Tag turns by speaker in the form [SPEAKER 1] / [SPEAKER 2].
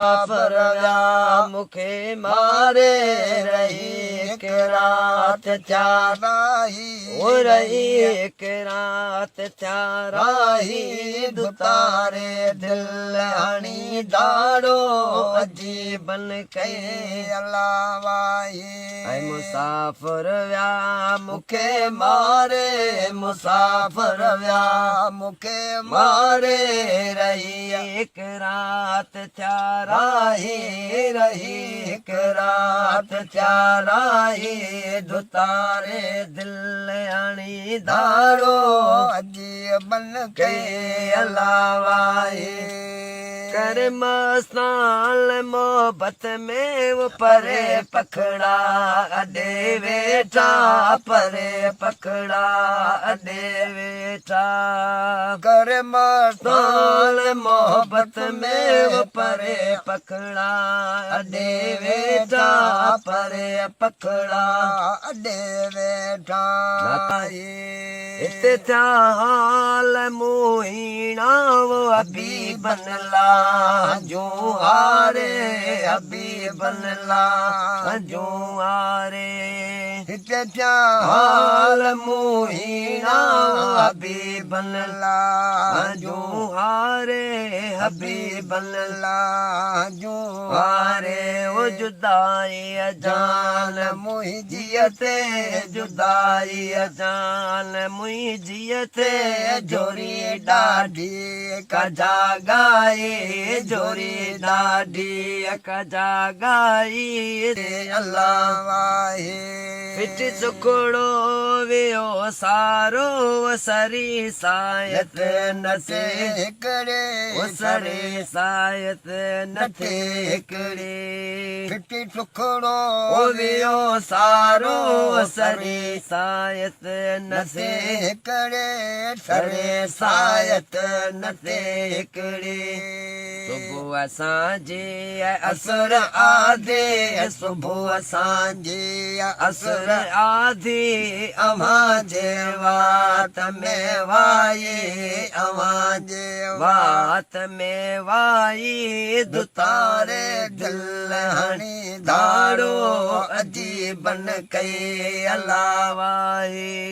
[SPEAKER 1] مسافر ويا مون کي ماري رهي هڪ رات ٿيا او رهي هڪ رات ٿيا راهي ڌتاري دل هڻي ڌاڙو عجيبن ڪئي
[SPEAKER 2] الله واهي.
[SPEAKER 1] ۽ مسافر ويا مون کي ماري مسافر ويا
[SPEAKER 2] مون کي
[SPEAKER 1] ماري رهي هڪ رات ٿيا راهي رهي هڪ رات ٿيا راهي ڌتاري دل هڻي ڌاڙو
[SPEAKER 2] عجيبن
[SPEAKER 1] ڪئي الله واهي ڪر مستان محبت ۾ و پري پکڙا اڏي ويٺا پري پکڙا اڏي ويٺا.
[SPEAKER 2] ڪر مستان
[SPEAKER 1] محبت ۾ و پري پکڙا اڏي ويٺا پري پکڙا
[SPEAKER 2] اڏي ويٺا.
[SPEAKER 1] هتي ٿيا حال مون هيڻا و حبيبن لا هنجون هاري حبيبن لا هنجون هاري.
[SPEAKER 2] هتي ٿيا
[SPEAKER 1] حال مون هيڻا حبيبن
[SPEAKER 2] لا
[SPEAKER 1] هنجون هاري حبيبن
[SPEAKER 2] لا هنجون
[SPEAKER 1] هاري. او جدائي جان منهنجيء تي جدائي جان منهنجيء تي جھوري ڏاڍي ڪجا ڳائي جھوري ڏاڍي ڪجا ڳائي الله
[SPEAKER 2] واهي.
[SPEAKER 1] ڦٽ سکڙو ويو سارو سري سايت نه ٿي
[SPEAKER 2] هڪڙي
[SPEAKER 1] سري سايت نه ٿي هڪڙي.
[SPEAKER 2] ڦٽ سکڙو
[SPEAKER 1] ويو سارو سري سايت نه ٿي
[SPEAKER 2] هڪڙي
[SPEAKER 1] سري سايت نه ٿي هڪڙي. صبح سانجهي اسر آڌي صبح سانجهي اسر آڌي اوهان جي وات ۾ وائي اوهان جي وات ۾ وائي ڌتاري دل هڻي ڌاڙو عجيبن ڪئي الله واهي.